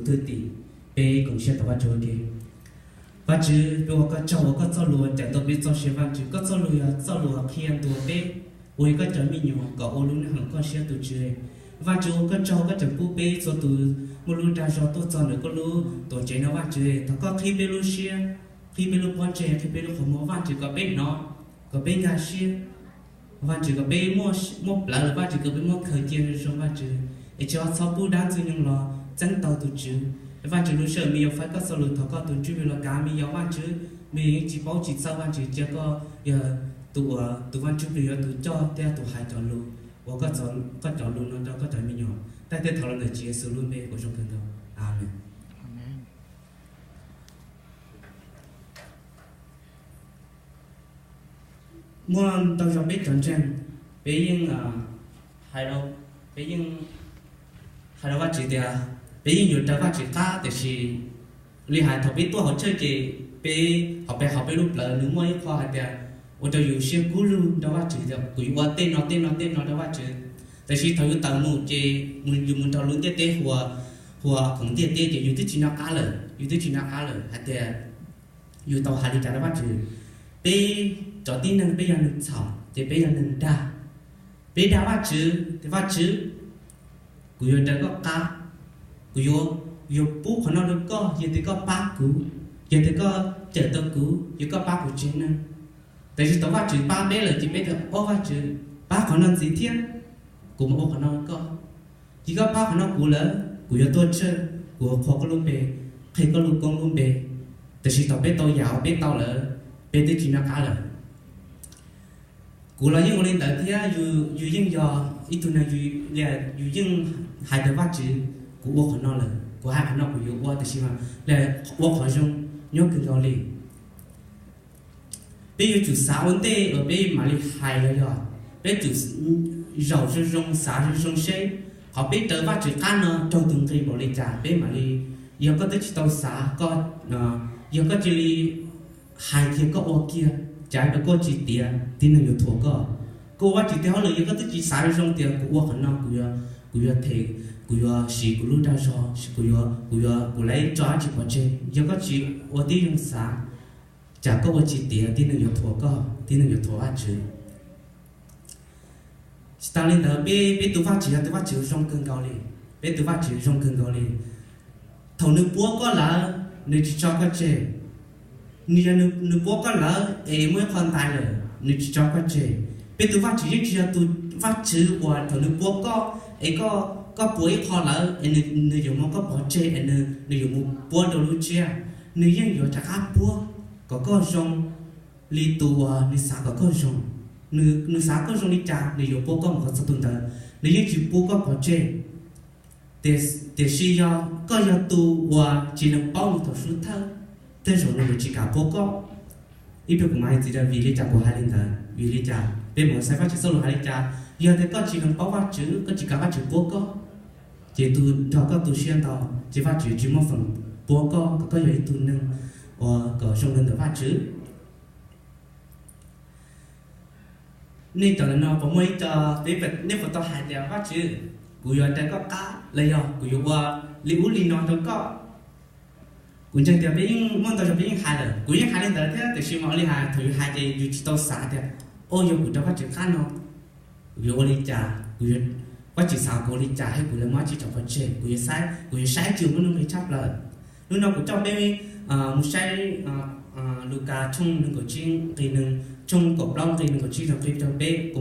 thwj tim, peb koom siab thov Vajtswv ua ke. Vajtswv, peb ua koj tsaug uas koj txoj lus cawm tau peb txoj sia. Vajtswv, koj txoj lus yog txoj lus qhia ntuas peb uas yog koj cov me nyuam kom ua lub neej haum koj siab tus Tswv. Vajtswv, ua koj tsaug koj tseem pub peb txhua tus muaj lub dag zog tuaj txog ntawm koj lub tuam tsev no. Vajtswv, thov koj qhib peb lub siab, qhib peb lub pob ntseg, qhib peb lub qhov muag. Vajtswv, kom peb hnov, kom peb nkag siab. Vajtswv, kom peb muaj plawv lawm. Vajtswv, kom peb muab khaws cia zoo zoo, Vajtswv, es tsis txhob pub dab ntxwg nyoog los txeeb tau tus Tswv. Vajtswv, lub sij hawm me nyuam faib koj txoj lus, thov koj tus Ntsuj Plig los kav me nyuam. Vajtswv, me nyuam yeej tsis paub tsis txawj. Vajtswv, cia koj yog tus uas tus Vaj Ntsuj Plig yuav tus coj thiab tus hais cov lus, ua koj cov lus no rau koj cov me nyuam. Thov tej thov los ntawm Tswv Yexus lub npe uas zoo kawg nkaus. Amees. Muaj ntau zaus peb cov ntseeg, peb yeej hais rau, peb yeej hais rau Vajtswv tias peb yeej yuav raws Vajtswv qab, tiam sis li hais thaum peb tuaj hauv church ces peb hauv peb, hauv peb lub plawv nws muaj ib qho hais tias ua rau yus siab kub lug rau Vajtswv tias kuv yuav ua tej no tej no tej no rau Vajtswv. Tiam sis thaum yus tawm mus ces yus mus nrog lub ntiaj teb hu ua khoom ntiaj teb ces yus twb tsis nco qab lawm, yus twb tsis nco qab lawm hais tias yus tau hais li cas rau Vajtswv. Peb cov tib neeg peb yog neeg txhaum ces peb yog neeg dag. Peb dag Vajtswv tias Vajtswv, kuv yuav raws koj qab, kuv yuav, yuav pub qhov no rau koj yog tias koj pab kuv, yog tias koj cawm tau kuv, yog koj pab kuv tsev neeg. Tiam sis thaum Vajtswv pab peb lawm ces peb tias, o Vajtswv, pab qhov no ntxiv thiab, kuv mam ua qhov no rau koj. Yog koj pab qhov no kuv lawm, kuv yuav tuaj tsawg, kuv yuav qhuas koj lub npe, qhia koj lub koob lub npe. Tiam sis thaum peb tau yam uas peb tau lawm, peb twb tsis nco qab lawm. Kuv los yeej ua li ntawd thiab, yus yeej yog ib tug neeg, yus yeej hais tias Vajtswv, kuv ua qhov no lawm, kuv hais qhov no kuv yuav ua, tiam sis mas ua qhov zoo nyob kawg nkaus li. Peb yuav tsum xav ua ntej uas peb mam li hais los yog peb tsum zaum zoo zoo, xav zoo zoo seb qhov peb raws Vajtswv qab no raug tus nqi npaum li cas peb mam li. Yog koj twb tsis tau xav, yog koj cia li hais kiag koj ua kiag, cas koj ua tsis tiav tib neeg yuav thuam koj. Koj ua Vajtswv tes hauj lwm yog koj twb tsis xav zoo zoo tias kuv ua qhov no kuv yuav, kuv yuav them, kuv yuav siv kuv lub dag zog, kuv yuav, kuv yuav, kuv lawv tso dab tsi pov tseg. Yog koj tsis ua tib zoo xav, cas koj ua tsis tiav tib neeg yuav thuam koj, tib neeg yuav thuam Vajtswv. Tsis tas li ntawd, peb, peb tus Vajtswv yog tus Vajtswv zoo kawg nkaus li. Peb tus Vajtswv zoo kawg nkaus li. Thaum nws puab koj lawm, nws tsis tso koj tseg. Nws yog nws puab koj lawm es muaj ib qho ntais lawm, nws tsis tso koj tseg. Peb tus Vajtswv yeej tsis yog tus Vajtswv uas thaum nws puab koj es koj, koj puas ib qho lawm es nws yuav muab koj pov tseg es nws yuav mus puab rau lub tsiab. Nws yeej yuav rov qab puab kom koj zoo li tus uas nws xav kom koj zoo. Nws xav koj zoo li cas nws yuav puab koj mus qhov txog tus ntawd. Nws yeej tsis puab koj pov tseg. Tiam sis yog koj yog tus uas tsis lees paub nws thaum xub thawj, tej zaum nws yuav tsis kam puab koj. Ib pliag kuv mam hais ntxiv rau vim li cas kuv hais li ntawd, vim li cas peb mus saib Vajtswv txoj lus hais li cas. Yog tias koj tsis lees paub Vajtswv, koj tsis kam Vajtswv puab koj, ces tus nrog koj tu siab ntau, ces Vajtswv tsis muaj feem puab koj kom koj yog ib tug neeg uas kom zoo li ntawm Vajtswv. Nej cov ntawm no puas muaj ib co, nej puas tau hais tias Vajtswv, kuv yuav raws koj qab los yog kuv yuav ua li ub li no rau koj? Kuv ntseeg tias peb yeej muaj ntau zaus peb yeej hais lawm, kuv yeej hais li ntawd thiab, tiam sis mas ua li hais thaum yus hais ces yus tsis tau xav tias, o yog kuv raws Vajtswv qab no, kuv yuav ua li cas, kuv, Vajtswv xav kuv ua li cas thiab kuv yuav muab dab tsi tso pov tseg, kuv yuav saib, kuv yuav saib tsis muaj nuj nqis tshaj plaws. Hnub no kuv coj peb mus saib Lukas tshooj nees nkaum tsib nqe nees, tshooj kaum plaub nqe nees nkaum tsib rau nqe rau peb, kuv